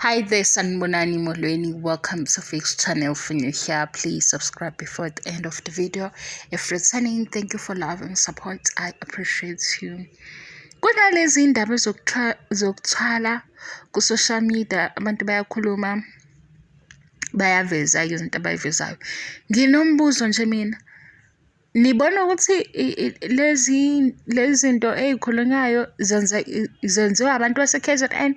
Hi there, Sanibonani Molweni. Welcome to Fix Channel. If you're new here, please subscribe before the end of the video. If returning, thank you for love and support. I appreciate you. Kunalezi indaba zokuthwala ku-social media, abantu bayakhuluma, bayaveza izinto abayivezayo. Nginombuzo nje mina. Nibona ukuthi lezi lezi zinto ey'khulunywayo zenziwa abantu base-K_Z_N?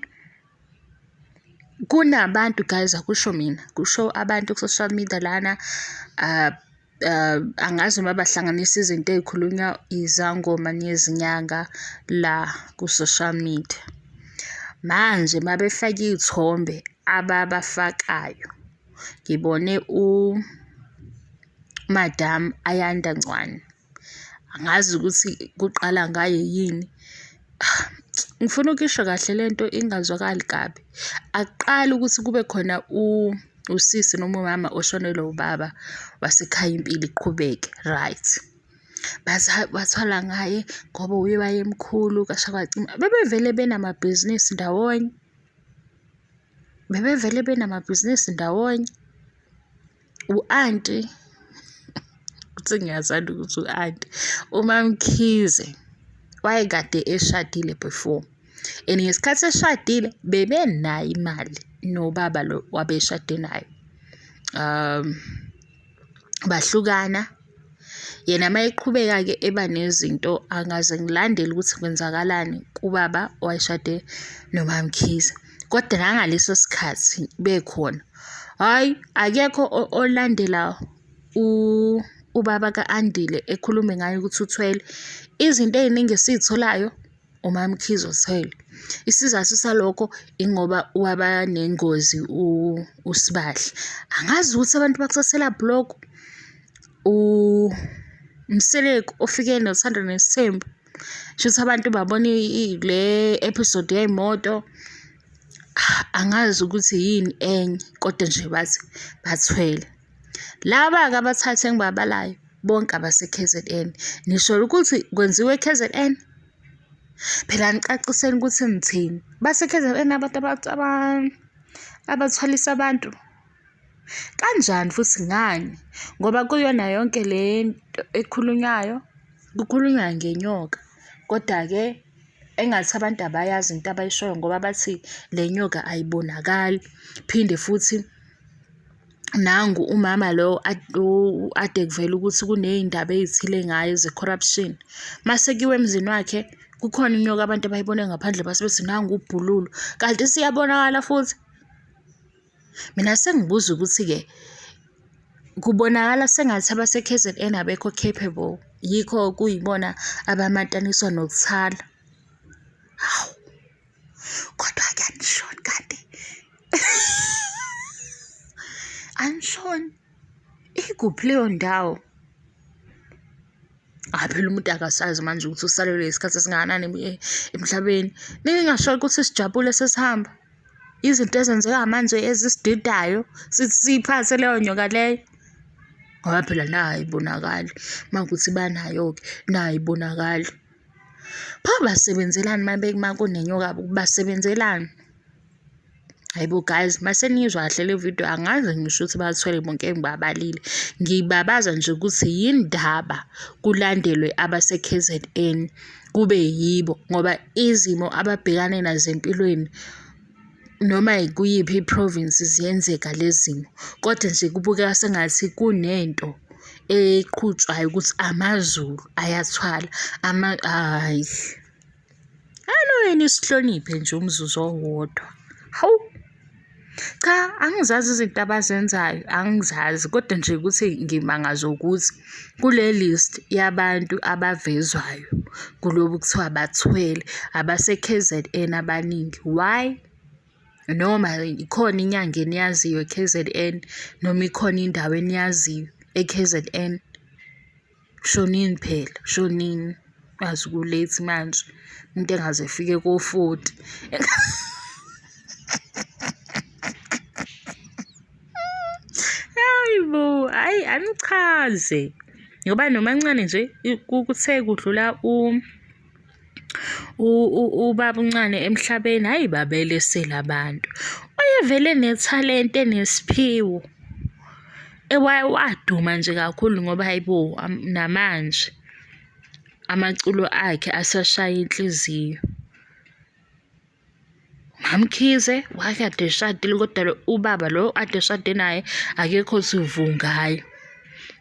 Kunabantu guys, akusho mina, kusho abantu ku-social media lana angazi noma bahlanganisa izinto ey'khulunywa izangoma nezinyanga la ku-social media. Manje uma befaka iy'thombe ababafakayo, ngibone uMadam Ayanda Ncwane. Angazi ukuthi kuqala ngaye yini. Ngifuna ukuyisho kahle le nto ingazwakali kabi. Akuqali ukuthi kube khona usisi noma umama oshonelwe ubaba wasekhaya impilo iqhubeke, right. Bathwala ngaye ngoba uye wayemkhulu kwasha kwacima. Bebevele benamabhizinisi ndawonye. Bebevele benamabhizinisi ndawonye. U-anti uthi ngiyathanda ukuthi u-anti uMaMkhize wayekade eshadile before and ngesikhathi eshadile bebenayo imali nobaba lo wabeshade naye. Bahlukana yena uma eqhubeka-ke eba nezinto angaze ngilandele ukuthi kwenzakalani kubaba owayeshade noMaMkhize. Kodwa nangaleso sikhathi bekhona, hhayi akekho olandela ubaba ka-Andile ekhulume ngaye ukuthi uthwele. Izinto ey'ningi esiy'tholayo uMaMkhize uthwele. Isizathu salokho ingoba waba nengozi uSibahle. Angazi ukuthi abantu bakuthathelaphi lokho. UMseleku ofike noThando Nesithembu. Shuthi abantu babona le episode yey'moto. Angazi ukuthi yini enye kodwa nje bathi bathwele. Laba-ke abathathu engibabalayo bonke abase-K_Z_N. Nisho ukuthi kwenziwe e-K_Z_N? Phela anicaciseni ukuthi nithini. Base-K_Z_N abantu abathwalisa abantu. Kanjani futhi ngani? Ngoba kuyona yonke le nto ekhulunywayo, kukhulunywa ngenyoka. Koda-ke engathi abantu abayazi into abayishoyo ngoba bathi le nyoka ayibonakali. Phinde futhi nangu umama lo ade kuvela ukuthi kuney'ndaba ey'thile ngaye ze-corruption. Mase kuyiwa emzini wakhe, kukhona inyoka abantu abayibone ngaphandle base bethi nangu ubhululu, kanti isiyabonakala futhi. Mina sengibuza ukuthi-ke kubonakala sengathi abase-K_Z_N abekho capable, yikho kuyibona abamataniswa nokuthala. Hawu, kodwa-ke anishoni kanti anishoni, ikuphi leyo ndawo? Hhayi phela umuntu akasazi manje ukuthi usalelwe isikhathi esingakanani emhlabeni. Ningasho ukuthi sijabule sesihamba. Izinto ezenzeka manje ezisididayo sithi siyiphathe leyo nyoka leyo. Ngoba phela nayo ayibonakali. Uma kuwukuthi banayo-ke nayo ayibonakali. Pho basebenzelani uma kunenyoka basebenzelani? Hhayi bo guys, mase niyizwa kahle le video angaze ngisho ukuthi bathwele bonke engibabalile. Ngibabaza nje ukuthi yindaba kulandelwe abase-K_Z_N kube yibo ngoba izimo ababhekane nazo empilweni noma ikuyiphi i-province ziyenzeka lezi zimo. Kodwa nje kubukeka sengathi kunento eqhutshwayo ukuthi amaZulu ayathwala hhayi. Alo nisihloniphe nje umzuzu owodwa. Hawu! Cha, angizazi izinto abazenzayo, angizazi kodwa nje ukuthi ngimangazwa ukuthi kule list yabantu abavezwayo kulobu kuthiwa bathwele abase-K_Z_N abaningi. Why? Noma ikhona inyanga eniyaziyo e-K_Z_N noma ikhona indawo eniyaziyo e-K_Z_N. Shonini phela, shonini. Yazi ku-late manje, umuntu engaze efike ko-forty. Hayi bo, hhayi anichaze. Ngoba nomancane nje kuthe kudlula Ubaba uNcane emhlabeni, hhayi babelesela abantu. Wayevele enethalente enesiphiwo. Waduma nje kakhulu ngoba hhayi bo namanje amaculo akhe asashaya inhliziyo. MaMkhize wayekade eshadile kodwa lo ubaba lo ade eshade naye akekho othi vu ngaye.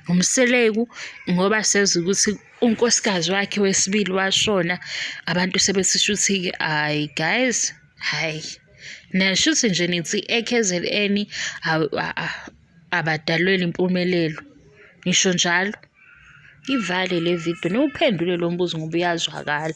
UMseleku ngoba sezwa ukuthi unkosikazi wakhe wesibili washona, abantu sebethi shuthi-ke hhayi guys, hhayi. Nashuthi nje nithi e-K_Z_N abadalweli impumelelo. Ngisho njalo. Ivale le video niwuphendule lo mbuzo ngoba uyazwakala.